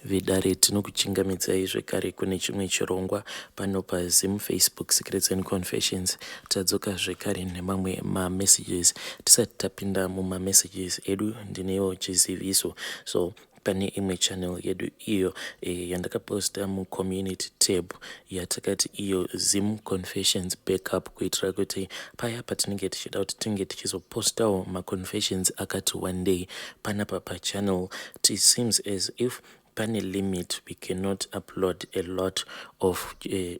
Vedare, tinokuchingamidzai zvekare kune chimwe chirongwa pano paZim Facebook Secrets and Confessions. Tadzoka zvekare nemamwe mamessages. Tisati tapinda mumamessages edu, ndinewo chiziviso. So pane imwe channel yedu iyo yandakaposta mucommunity tab yatakati iyo Zim Confessions Backup, kuitira kuti paya patinenge tichida kuti tinge tichizopostawo maconfessions akati one day panapa pachannel. It seems as if pane limit, we cannot upload a lot of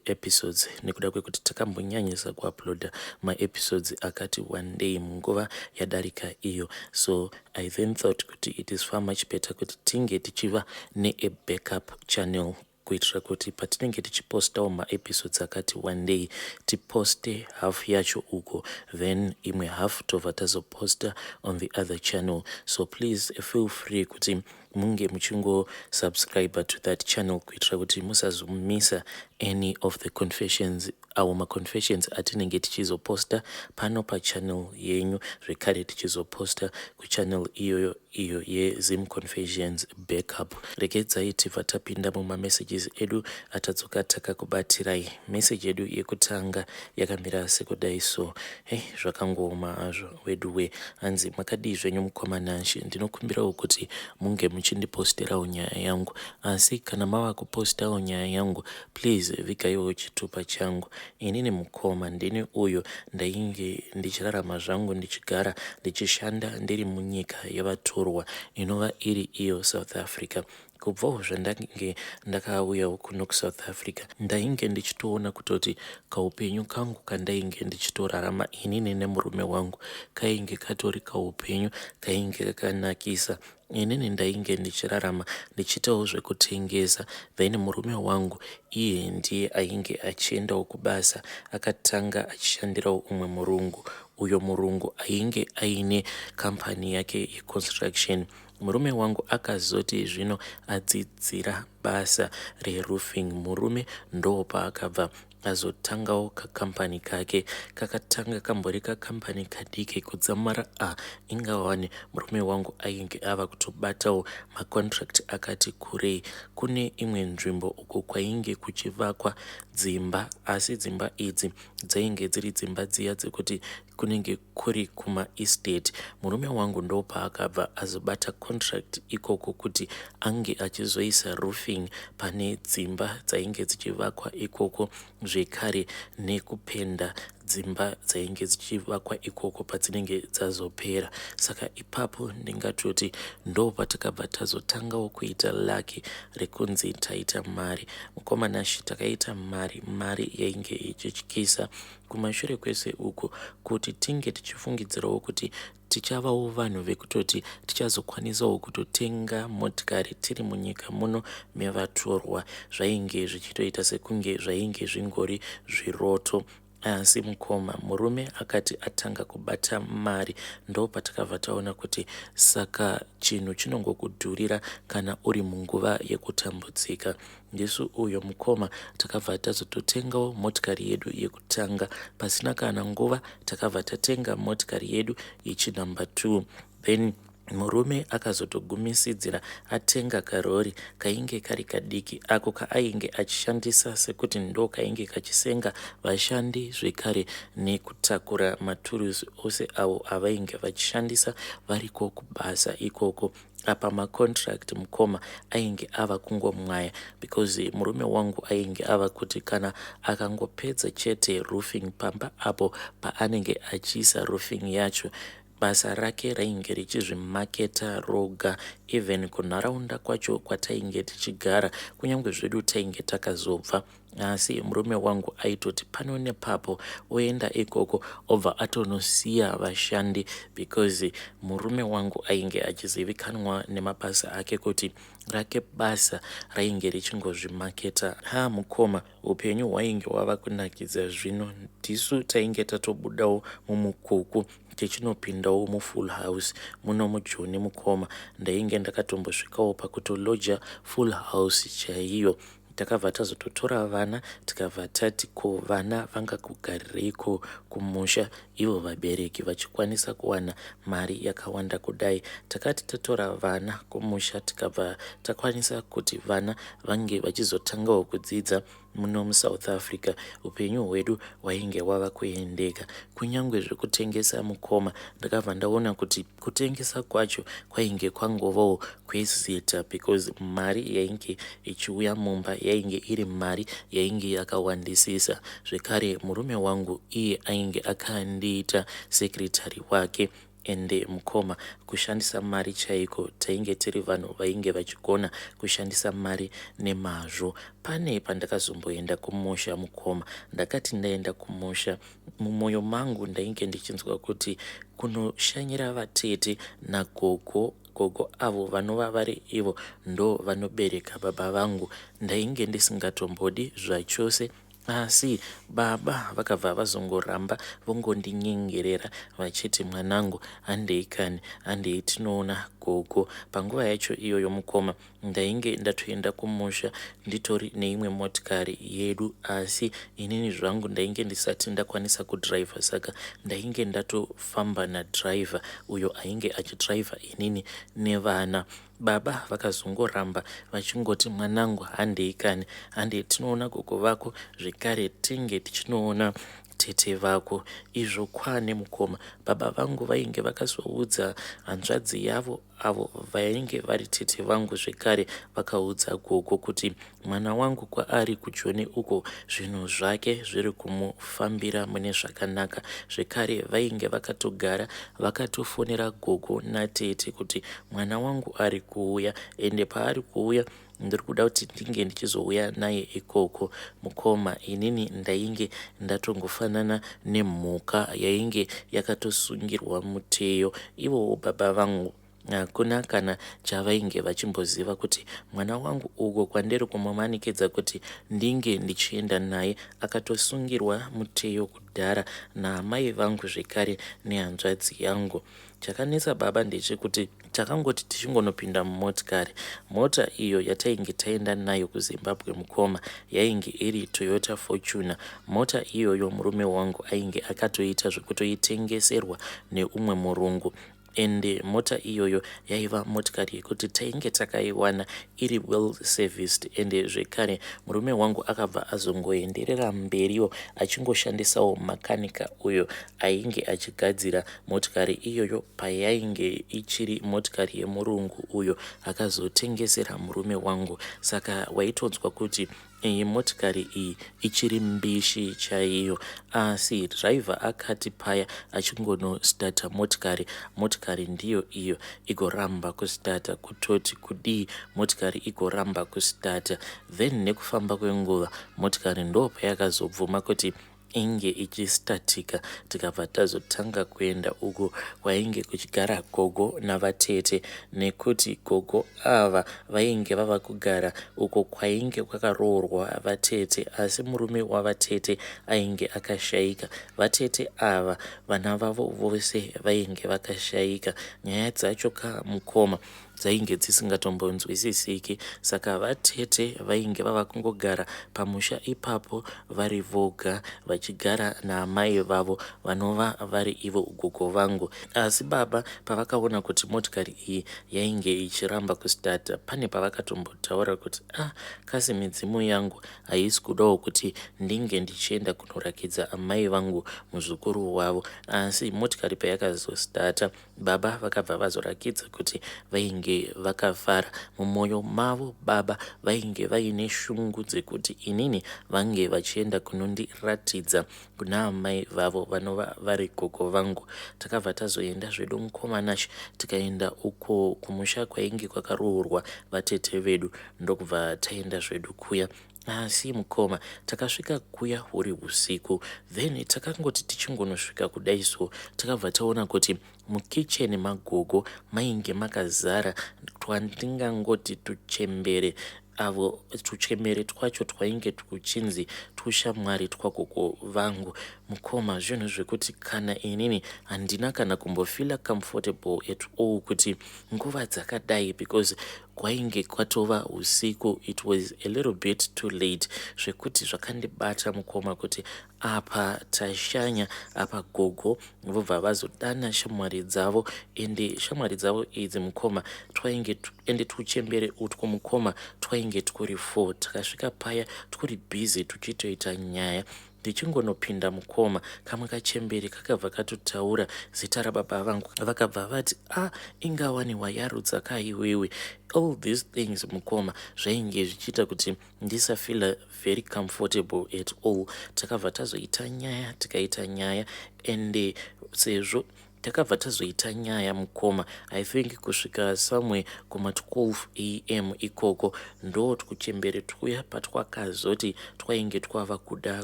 episodes nekuda kwekuti takambonyanyisa kuuploada maepisodes akati one day munguva yadarika iyo. So I then thought kuti it is far much better kuti tinge tichiva neabackup channel, kuitira kuti patinenge tichipostawo maepisodes akati one day, tiposte half yacho uko, then imwe half tobva tazoposta on the other channel. So please feel free kuti munge muchingosubscribe to that channel, kuitira kuti musazomisa any of the confessions, awo maconfessions atinenge tichizoposta pano pachannel yenyu, zvekare tichizoposta kuchannel iyoyo, iyo yeZim Confessions Backup. Regedzai tibva tapinda mumamessages edu atadzoka takakubatirai. Meseji yedu yekutanga yakamira sekudai so. Hei, zvakangooma hazvo wedu. Hanzi, "Makadii zvenyu mukoma Nashe? Ndinokumbirawo kuti munge muchindiposterawo nyaya yangu, asi kana mava kupostawo nyaya yangu, please vigaiwo chitupa changu. Inini mukoma, ndini uyo ndainge ndichirarama zvangu, ndichigara, ndichishanda ndiri munyika yevatorwa inova iri iyo South Africa. Kubvawo zvandange ndakauyawo kuno kuSouth Africa, ndainge ndichitoona kutoti kaupenyu kangu kandainge ndichitorarama inini nemurume wangu kainge katori kaupenyu kainge kakanakisa. Inini ndainge ndichirarama ndichiitawo zvekutengesa, then murume wangu iye ndiye ainge achiendawo kubasa. Akatanga achishandirawo umwe murungu, uyo murungu ainge aine kambani yake yeconstruction. Murume wangu akazoti zvino adzidzira basa reroofing, murume ndopaakabva azotangawo kakambani kake. Kakatanga kambori kakambani kadiki, kudzamara a ingawani murume wangu ainge ava kutobatawo macontract akati kurei kune imwe nzvimbo uko kwainge kuchivakwa dzimba, asi dzimba idzi dzainge dziri dzimba dziya dzekuti kunenge kuri kumaestate. Murume wangu ndopaakabva azobata contract ikoko kuti ange achizoisa roofing pane dzimba dzainge dzichivakwa ikoko, zvekare nekupenda dzimba dzainge dzichivakwa ikoko padzinenge dzazopera. Saka ipapo ndingatoti ndo patakabva tazotangawo kuita lucky rekunzi taita mari. Mukoma Nashe, takaita mari, mari yainge ichityisa kumashure kwese uko, kuti tinge tichifungidzirawo kuti tichavawo vanhu vekutoti tichazokwanisawo kutotenga motikari tiri munyika muno mevatorwa, zvainge zvichitoita sekunge zvainge zvingori zviroto. Asi mukoma, murume akati atanga kubata mari, ndo patakabva taona kuti saka chinhu chinongokudhurira kana uri munguva yekutambudzika. Ndisu uyo mukoma takabva tazototengawo motikari yedu yekutanga. Pasina kana nguva takabva tatenga motikari yedu yechinumber 2. Then murume akazotogumisidzira atenga karori kainge kari kadiki, ako kaainge achishandisa sekuti ndo kainge kachisenga vashandi, zvekare nekutakura maturusi ose avo avainge vachishandisa variko kubasa ikoko. Apa macontract, mukoma, ainge ava kungomwaya, because murume wangu ainge ava kuti kana akangopedza chete roofing pamba apo paanenge achiisa roofing yacho, basa rake rainge richizvimaketa roga, even kunharaunda kwacho kwatainge tichigara. Kunyange zvedu tainge takazobva, asi murume wangu aitoti pano nepapo oenda ikoko, obva atonosiya vashandi, because murume wangu ainge achizivikanwa nemabasa ake, kuti rake basa rainge richingozvimaketa. Ha, mukoma, upenyu hwainge hwava kunakidza zvino. Ndisu tainge tatobudawo mumukuku, tichinopindawo mufull house muno muJoni. Mukoma, ndainge ndakatombosvikawo pakutoloja full house chaiyo. Takabva tazototora vana tikabva tati ko vana vangakugarireiko kumusha ivo vabereki vachikwanisa kuwana mari yakawanda kudai. Takati tatora vana kumusha tikabva takwanisa kuti vana vange vachizotangawo kudzidza muno muSouth Africa. Upenyu hwedu hwainge hwava kuendeka. Kunyangwe zvekutengesa mukoma ndakabva ndaona kuti kutengesa kwacho kwainge kwangovawo kwezita because mari yainge ichiuya mumba yainge iri mari yainge yakawandisisa. Zvekare murume wangu iye ainge akandiita secretary wake ende mukoma kushandisa mari chaiko tainge tiri vanhu vainge vachigona kushandisa mari nemazvo. Pane pandakazomboenda kumusha mukoma ndakati ndaenda kumusha Mumwoyo mangu ndainge ndichinzwa kuti kunoshanyira vatete nagogo, gogo avo vanova vari ivo ndo vanobereka baba vangu ndainge ndisingatombodi zvachose asi baba vakabva vazongoramba vongondinyengerera vachiti mwanangu handei kani handei tinoona gogo. Panguva yacho iyoyo mukoma Ndainge ndatoenda kumusha nditori neimwe motikari yedu asi inini zvangu ndainge ndisati ndakwanisa kudriver saka ndainge ndatofamba nadriver uyo ainge achidriver inini nevana. Baba vakazongoramba vachingoti mwanangu handei kani handei tinoona gogo vako zvekare tinge tichinoona tete vako izvo kwane mukoma baba vangu vainge vakazoudza hanzvadzi yavo Avo vainge vari tete vangu zvekare vakaudza gogo kuti mwana wangu kwaari kuJoni uko zvinhu zvake zviri kumufambira mune zvakanaka. Zvekare vainge vakatogara vakatofonera gogo natete kuti mwana wangu ari kuuya ende paari kuuya ndiri kuda kuti ndinge ndichizouya naye ikoko mukoma inini ndainge ndatongofanana nemhuka yainge yakatosungirwa muteyo ivowo baba vangu hakuna kana chavainge vachimboziva kuti mwana wangu uko kwandiri kumumanikidza kuti ndinge ndichienda naye akatosungirwa muteyo kudhara naamai vangu zvekare nehanzvadzi yangu Chakanetsa baba ndechekuti takangoti tichingonopinda mumotikari, mota iyo yatainge taenda nayo kuZimbabwe mukoma yainge iri Toyota Fortuner. Mota iyoyo murume wangu ainge akatoita zvekutoitengeserwa neumwe murungu ende mota iyoyo yaiva motikari yekuti tainge takaiwana iri well serviced ende zvekare murume wangu akabva azongoenderera mberiwo achingoshandisawo makanika uyo ainge achigadzira Motikari iyoyo payainge ichiri motikari yemurungu uyo akazotengesera murume wangu saka waitonzwa kuti iyi motikari iyi ichiri mbishi chaiyo asi driver akati paya achingonostarta motikari motikari ndiyo iyo igoramba kustarta kutoti kudii motikari igoramba kustarta then nekufamba kwenguva motikari ndo payakazobvuma kuti inge ichistatika tikabva tazotanga kuenda uko kwainge kuchigara gogo navatete nekuti gogo ava vainge vava kugara uko kwainge kwakaroorwa vatete asi murume wavatete ainge akashaika vatete ava vana vavo vose vainge vakashaika nyaya dzacho ka mukoma dzainge dzisingatombonzwisisiki saka vatete vainge vava kungogara pamusha ipapo vari voga vachigara naamai vavo vanova vari ivo gogo vangu. Asi baba pavakaona kuti motikari iyi yainge ichiramba kustarta pane pavakatombotaura kuti ah kasi midzimu yangu haisi kudawo kuti ndinge ndichienda kunorakidza amai vangu muzukuru wavo. Asi motikari payakazostarta Baba vakabva vazorakidza kuti vainge vakafara. Mumoyo mavo baba vainge vaine shungu dzekuti inini vange vachienda kunondiratidza kuna amai vavo vanova vari gogo vangu. Takabva tazoenda zvedu mukoma Nashe tikaenda uko kumusha kwainge kwakaroorwa vatete vedu ndokubva taenda zvedu kuya. Asi mukoma takasvika kuya huri husiku then takangoti tichingonosvika kudai so takabva taona kuti mukitchen magogo mainge makazara twandingangoti tuchembere avo tuchembere twacho twainge tuchinzi twushamwari twagogo vangu. Mukoma zvinhu zvekuti kana inini handina kana kumbofeela comfortable at all kuti nguva dzakadai, because kwainge kwatova usiku, it was a little bit too late, zvekuti zvakandibata mukoma kuti apa tashanya apa, gogo vobva vazodana shamwari dzavo. Ende shamwari dzavo idzi mukoma twainge ende tuchembere utwo mukoma twainge turi four. Takasvika paya turi busy tuchitoita nyaya. Ndichingonopinda mukoma, kamwe kachembere kakabva katotaura zita rababa vangu. Vakabva vati, "A ah, ingawani wayarutsa kaiwewe." All these things mukoma zvainge zvichiita kuti ndisafeela very comfortable at all. Takabva tazoita nyaya, tikaita nyaya, ende sezvo takabva tazoita nyaya mukoma, I think kusvika somewhere kuma12 am ikoko, ndo kuchembere twuya patwakazoti twainge twava kuda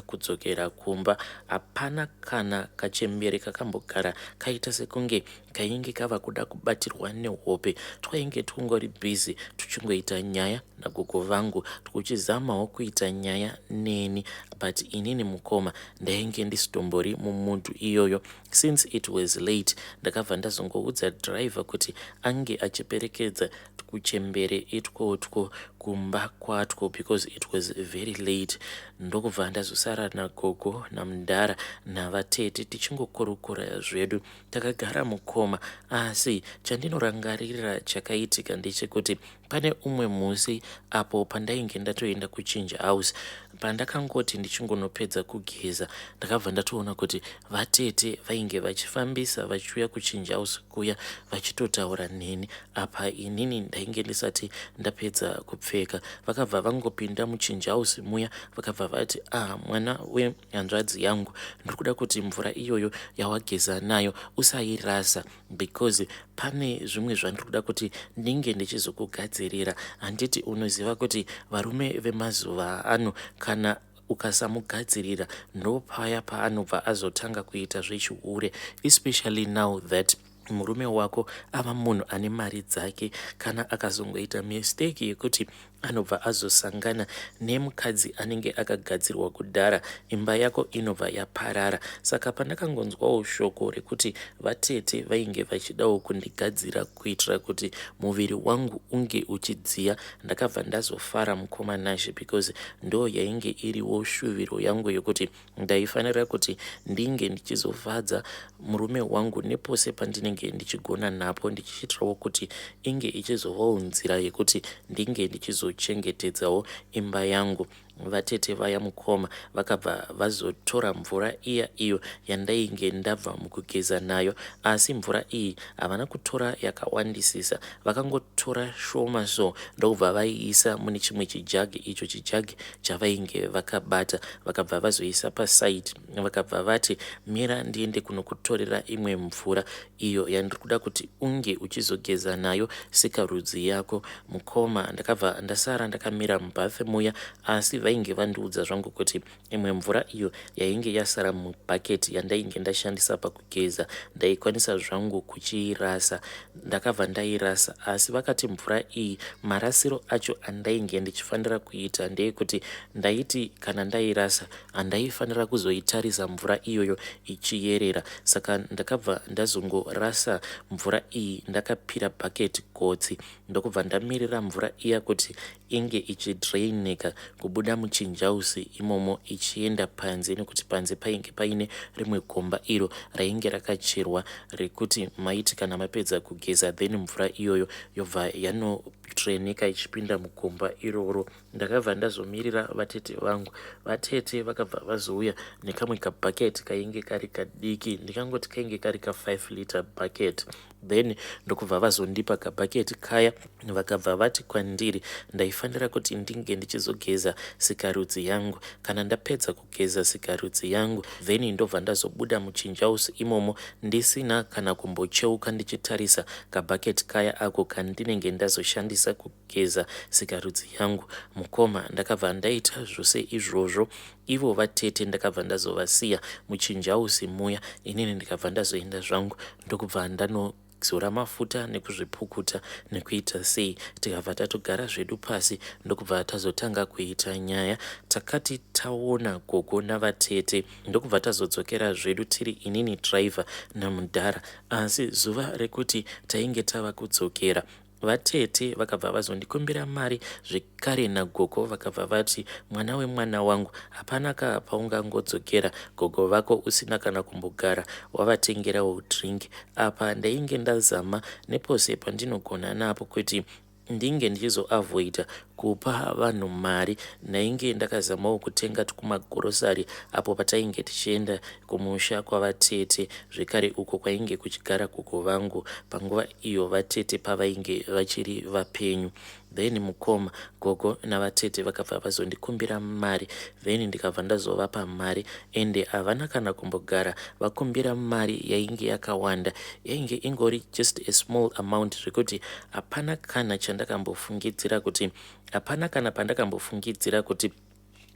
kudzokera kumba. Hapana kana kachembere kakambogara kaita sekunge kainge kava kuda kubatirwa nehope. Twainge tungori busy tuchingoita nyaya nagogo vangu, tuchizamawo kuita nyaya neni, but inini mukoma ndainge ndisitombori mumood iyoyo. Since it was late, ndakabva ndazongoudza driver kuti ange achiperekedza kuchembere itwotwo kumba kwatwo because it was very late. Ndokubva ndazosara nagogo namudhara navatete tichingokurukura zvedu takagara mukoma. Asi chandinorangarira chakaitika ndechekuti pane umwe musi apo pandainge ndatoenda kuchange house, pandakangoti ndichingonopedza kugeza, ndakabva ndatoona kuti vatete vainge vachifambisa vachiuya kuchange house kuya vachitotaura neni. Apa inini ndainge ndisati ndapedza kupfeka. Vakabva vangopinda muchange house muya, vakabva vati, "Ah, mwana wehanzvadzi yangu, ndiri kuda kuti mvura iyoyo yawageza nayo usairasa, because pane zvimwe zvandiri kuda kuti ndinge ndichizokugadzirira. Handiti unoziva kuti varume vemazuva ano, kana ukasamugadzirira, ndopaya paanobva azotanga kuita zvechihure, especially now that murume wako ava munhu ane mari dzake. Kana akazongoita mistake yekuti anobva azosangana nemukadzi anenge akagadzirwa kudhara, imba yako inobva yaparara." Saka pandakangonzwawo shoko rekuti vatete vainge vachidawo kundigadzira kuitira kuti muviri wangu unge uchidziya, ndakabva ndazofara mukoma Nashe, because ndo yainge iriwo shuviro yangu yekuti ndaifanira kuti ndinge ndichizofadza murume wangu nepose pandinenge ndichigona napo, ndichiitirawo kuti inge ichizovawo nzira yekuti ndinge ndichizochengetedzawo imba yangu. Vatete vaya mukoma vakabva vazotora mvura iya, iyo yandainge ndabva mukugeza nayo. Asi mvura iyi havana kutora yakawandisisa, vakangotora shoma so, ndokubva vaiisa mune chimwe chijagi, icho chijagi chavainge vakabata. Vakabva vazoisa paside, vakabva vati, "Mira ndiende kunokutorera imwe mvura iyo yandiri kuda kuti unge uchizogeza nayo sikarudzi yako." Mukoma, ndakabva ndasara ndakamira mubath muya, asi vainge vandiudza zvangu kuti imwe mvura iyo yainge yasara mubhaketi yandainge ndashandisa pakugeza ndaikwanisa zvangu kuchiirasa. Ndakabva ndairasa, asi vakati mvura iyi marasiro acho andainge ndichifanira kuita ndeyekuti ndaiti kana ndairasa handaifanira kuzoitarisa mvura iyoyo ichiyerera. Saka ndakabva ndazongorasa mvura iyi ndakapira bhaketi gotsi, ndokubva ndamirira mvura iya kuti inge ichidraineka kubuda muchange house imomo ichienda panze, nekuti panze painge paine rimwe gomba iro rainge rakacherwa rekuti maiti kana mapedza kugeza, then mvura iyoyo yobva yanodraineka ichipinda mugomba iroro. Ndakabva ndazomirira vatete vangu. Vatete vakabva vazouya nekamwe kabhaketi kainge kari kadiki, ndikangoti kainge kari ka5 liter bucket. Then ndokubva vazondipa kabhaketi kaya, vakabva vati kwandiri ndaifanira kuti ndinge ndichizogeza sikarudzi yangu. Kana ndapedza kugeza sikarudzi yangu, then ndobva ndazobuda muchange house imomo ndisina kana kumbocheuka ndichitarisa kabhaketi kaya ako kandinenge ndazoshandisa kugeza sikarudzi yangu. Mukoma, ndakabva ndaita zvose izvozvo. Ivo vatete ndakabva ndazovasiya muchange house muya, inini ndikabva ndazoenda zvangu, ndokubva ndano Kuzozvizora mafuta nekuzvipukuta nekuita sei. Tikabva tatogara zvedu pasi ndokubva tazotanga kuita nyaya. Takati taona gogo navatete ndokubva tazodzokera zvedu tiri inini driver namudhara. Asi zuva rekuti tainge tava kudzokera vatete vakabva vazondikumbira mari zvekare nagogo vakabva vati mwana wemwana wangu hapana ka paungangodzokera gogo vako usina kana kumbogara wavatengerawo drink. Apa ndainge ndazama nepose pandinogona napo kuti ndinge ndichizoavoida kupa vanhu mari. Ndainge ndakazamawo kutenga twumagorosari apo patainge tichienda kumusha kwavatete zvekare uko kwainge kuchigara gogo vangu panguva iyo vatete pavainge vachiri vapenyu. Then mukoma, gogo navatete vakabva vazondikumbira mari then ndikabva ndazovapa mari ende havana kana kumbogara vakumbira mari yainge yakawanda. Yainge ingori just a small amount zvekuti hapana kana chandakambofungidzira kuti hapana kana pandakambofungidzira kuti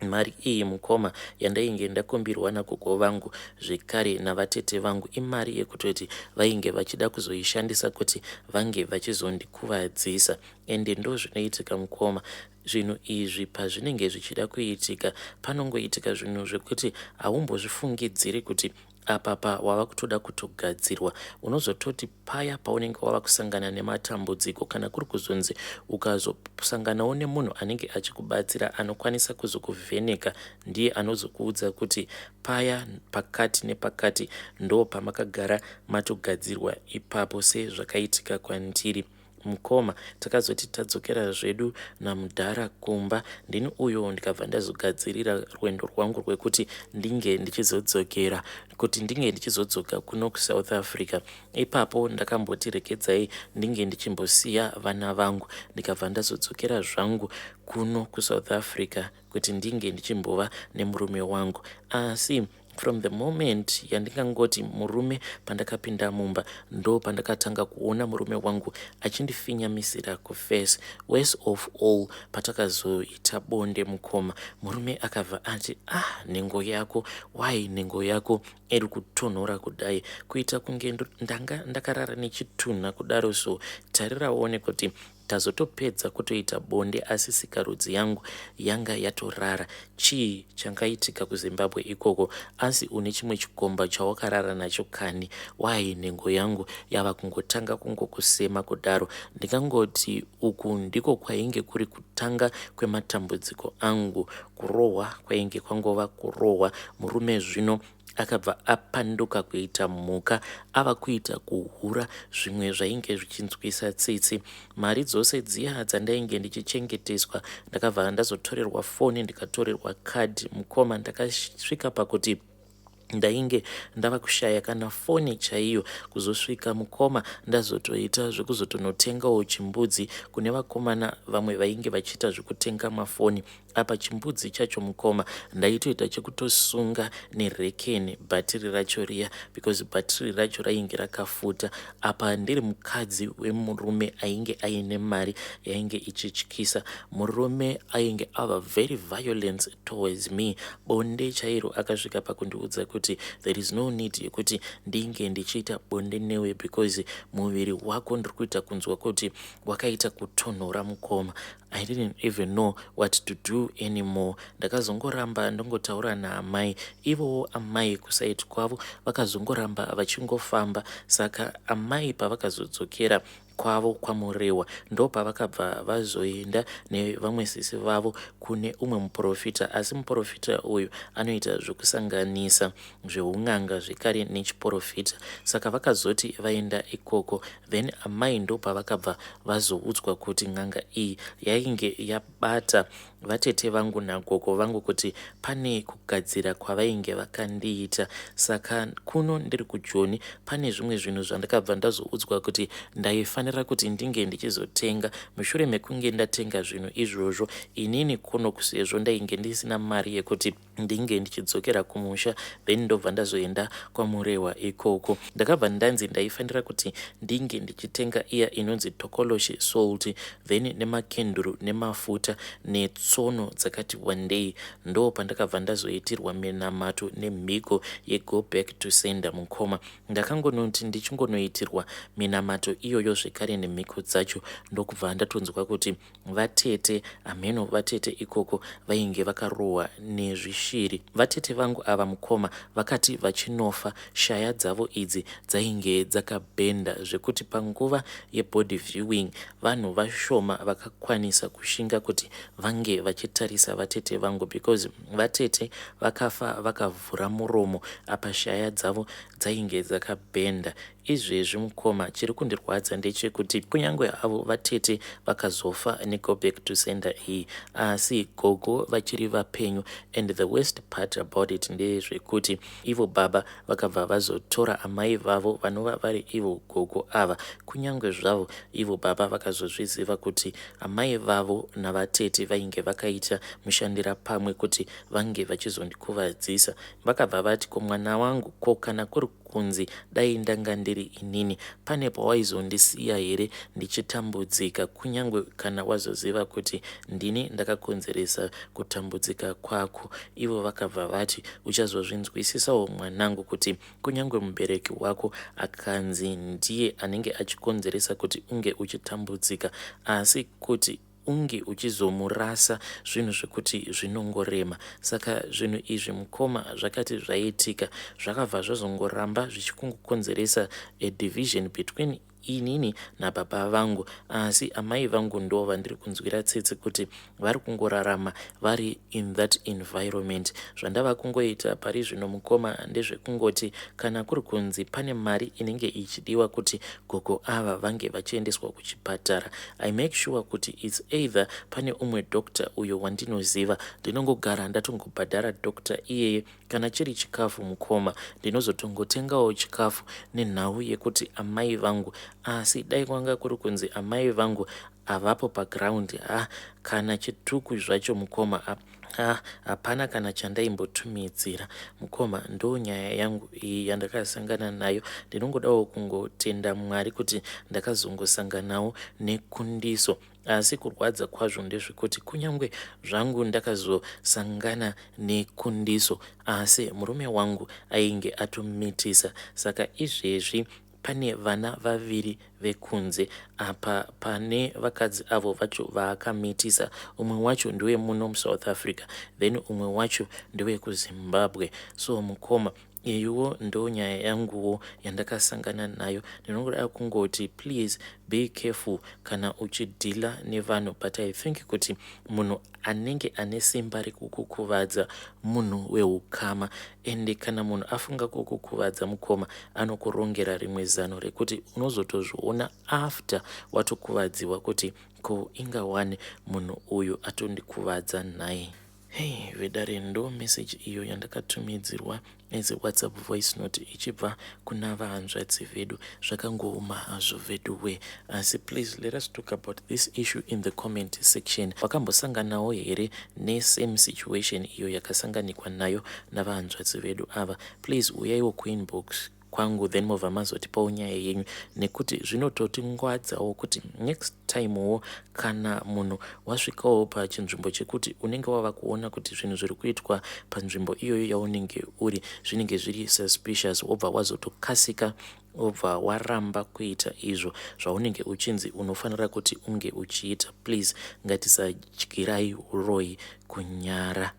mari iyi mukoma yandainge ndakumbirwa nagogo vangu zvekare navatete vangu imari yekutoti vainge vachida kuzoishandisa kuti vange vachizondikuvadzisa. Ende ndozvinoitika mukoma, zvinhu izvi pazvinenge zvichida kuitika panongoitika zvinhu zvekuti haumbozvifungidziri kuti apa pa wava kutoda kutogadzirwa. Unozototi paya paunenge wava kusangana nematambudziko kana kuri kuzonzi ukazosanganawo nemunhu anenge achikubatsira anokwanisa kuzokuvheneka ndiye anozokuudza kuti paya pakati nepakati ndo pamakagara matogadzirwa ipapo sezvakaitika kwandiri. Mukoma takazoti tadzokera zvedu namudhara kumba ndini uyo ndikabva ndazogadzirira rwendo rwangu rwekuti ndinge ndichizodzokera kuti ndinge ndichizodzoka kuno kuSouth Africa. Ipapo ndakamboti regedzai ndinge ndichimbosiya vana vangu ndikabva ndazodzokera zvangu kuno kuSouth Africa kuti ndinge ndichimbova nemurume wangu. Asi from the moment yandingangoti murume pandakapinda mumba ndo pandakatanga kuona murume wangu achindifinyamisira kuface. Worse of all, patakazoita bonde mukoma, murume akabva ati ah, nhengo yako, why nhengo yako iri kutonhora kudai kuita kunge ndanga ndakarara nechitunha kudaro? So tarira uone kuti tazotopedza kutoita bonde asi sikarudzi yangu yanga yatorara. Chii changaitika kuZimbabwe ikoko? Asi une chimwe chikomba chawakarara nacho kani? Why nhengo yangu yava kungotanga kungokusema kudaro? Ndingangoti uku ndiko kwainge kuri kutanga kwematambudziko angu. Kurohwa kwainge kwangova kurohwa. Murume zvino akabva apanduka kuita mhuka ava kuita kuhura zvimwe zvainge zvichinzwisa tsitsi. Mari dzose dziya dzandainge ndichichengeteswa ndakabva ndazotorerwa foni ndikatorerwa kadhi mukoma. Ndakasvika pakuti ndainge ndava kushaya kana foni chaiyo kuzosvika mukoma ndazotoita zvekuzotonotengawo chimbudzi kune vakomana vamwe vainge vachiita zvekutenga mafoni. Apa chimbudzi chacho mukoma ndaitoita chekutosunga nerekeni bhatiri racho riya because bhatiri racho rainge rakafuta. Apa ndiri mukadzi wemurume ainge aine mari yainge ichityisa. Murume ainge ava very violent towards me. Bonde chairo akasvika pakundiudza kuti there is no need yekuti ndinge ndichiita bonde newe because muviri wako ndiri kuita kunzwa kuti wakaita kutonhora mukoma. I didn't even know what to do anymore. Ndakazongoramba ndongotaura naamai. Ivowo amai kusaiti kwavo vakazongoramba vachingofamba. Saka amai pavakazodzokera kwavo kwaMurewa ndopavakabva vazoenda nevamwe sisi vavo kune umwe muprofita. Asi muprofita uyu anoita zvekusanganisa zveun'anga zvekare nechiprofita. Saka vakazoti vaenda ikoko then amai ndopavakabva vazoudzwa kuti n'anga iyi yainge yabata vatete vangu nagogo vangu kuti pane kugadzira kwavainge vakandiita. Saka kuno ndiri kuJoni pane zvimwe zvinhu zvandakabva ndazoudzwa kuti ndaifanira kuti ndinge ndichizotenga. Mushure mekunge ndatenga zvinhu izvozvo inini kuno sezvo ndainge ndisina mari yekuti ndinge ndichidzokera kumusha then ndobva ndazoenda kwaMurewa ikoko. Ndakabva ndanzi ndaifanira kuti ndinge ndichitenga iya inonzi tokoloshi salt then nemakenduru nemafuta netsoka. tsono dzakati wandei. Ndo pandakabva ndazoitirwa minamato nemhiko yego back to sender mukoma. Ndakangonoti ndichingonoitirwa minamato iyoyo zvekare nemhiko dzacho, ndokubva ndatonzwa kuti vatete, hameno vatete ikoko vainge vakarohwa nezvishiri. Vatete vangu ava mukoma vakati vachinofa, shaya dzavo idzi dzainge dzakabhenda zvekuti panguva yebody viewing vanhu vashoma vakakwanisa kushinga kuti vange vachitarisa vatete vangu, because vatete vakafa vakavhura muromo, apa shaya dzavo dzainge dzakabhenda. Izvezvi mukoma, chiri kundirwadza ndechekuti kunyange avo vatete vakazofa nego back to sender iyi, asi gogo vachiri vapenyu. And the worst part about it ndezvekuti ivo baba vakabva vazotora amai vavo, vanova vari ivo gogo ava. Kunyange zvavo ivo baba vakazozviziva kuti amai vavo navatete vainge vakaita mushandira pamwe kuti vange vachizondikuvadzisa, vakabva vati, "Ko mwana wangu, ko kana kuri kunzi dai ndanga ndiri inini, pane pawaizondisiya here ndichitambudzika, kunyange kana wazoziva kuti ndini ndakakonzeresa kutambudzika kwako?" Ivo vakabva vati, "Uchazozvinzwisisawo mwanangu, kuti kunyange mubereki wako akanzi ndiye anenge achikonzeresa kuti unge uchitambudzika, asi kuti unge uchizomurasa, zvinhu zvekuti zvinongorema." Saka zvinhu izvi mukoma zvakati zvaitika, zvakabva zvazongoramba zvichikungokonzeresa a division between inini nababa vangu. Asi amai vangu ndo vandiri kunzwira tsitsi kuti vari kungorarama vari in that environment. Zvandava kungoita pari zvino mukoma ndezvekungoti kana kuri kunzi pane mari inenge ichidiwa kuti gogo ava vange vachiendeswa kuchipatara, I make sure kuti it's either pane umwe doctor uyo wandinoziva, ndinongogara ndatongobhadhara doctor iyeye. Kana chiri chikafu mukoma, ndinozotongotengawo chikafu nenhau yekuti amai vangu. Asi dai kwanga kuri kunzi amai vangu havapo paground, ha, kana chituku zvacho mukoma, ha, hapana kana chandaimbotumidzira mukoma. Ndo nyaya yangu iyi yandakasangana nayo. Ndinongodawo kungotenda Mwari kuti ndakazongosanganawo nekundiso. Asi kurwadza kwazvo ndezvekuti kunyange zvangu ndakazosangana nekundiso, asi murume wangu ainge atomitisa. Saka izvezvi pane vana vaviri vekunze apa pane vakadzi avo vacho vaakamitisa. Umwe wacho ndewemuno muSouth Africa, then umwe wacho ndewekuZimbabwe. So mukoma, iyiwo ndo nyaya yanguwo yandakasangana nayo. Ndinongoda kungoti please be careful kana uchideala nevanhu, but I think kuti munhu anenge ane simba rekukukuvadza munhu weukama. Ende kana munhu afunga kukukuvadza mukoma, anokurongera rimwe zano rekuti unozotozviona after watokuvadziwa kuti ko ingawani munhu uyu atondikuvadza nhai. Hei vedare, ndo meseji iyo yandakatumidzirwa as WhatsApp voice note ichibva kuna vahanzvadzi vedu. Zvakangooma hazvo veduwe, asi please let us talk about this issue in the comment section. Wakambosanganawo here nesame situation iyo yakasanganikwa nayo navahanzvadzi vedu ava? Please uyaiwo kuinbox kwangu, then mobva mazotipawo nyaya yenyu, nekuti zvinototingwadzawo kuti next timewo kana munhu wasvikawo pachinzvimbo chekuti unenge wava kuona kuti zvinhu zviri kuitwa panzvimbo iyoyo yaunenge uri zvinenge zviri suspicious, wobva wazotokasika, wobva waramba kuita izvo zvaunenge uchinzi unofanira kuti unge uchiita. Please, ngatisadyirai uroyi kunyara.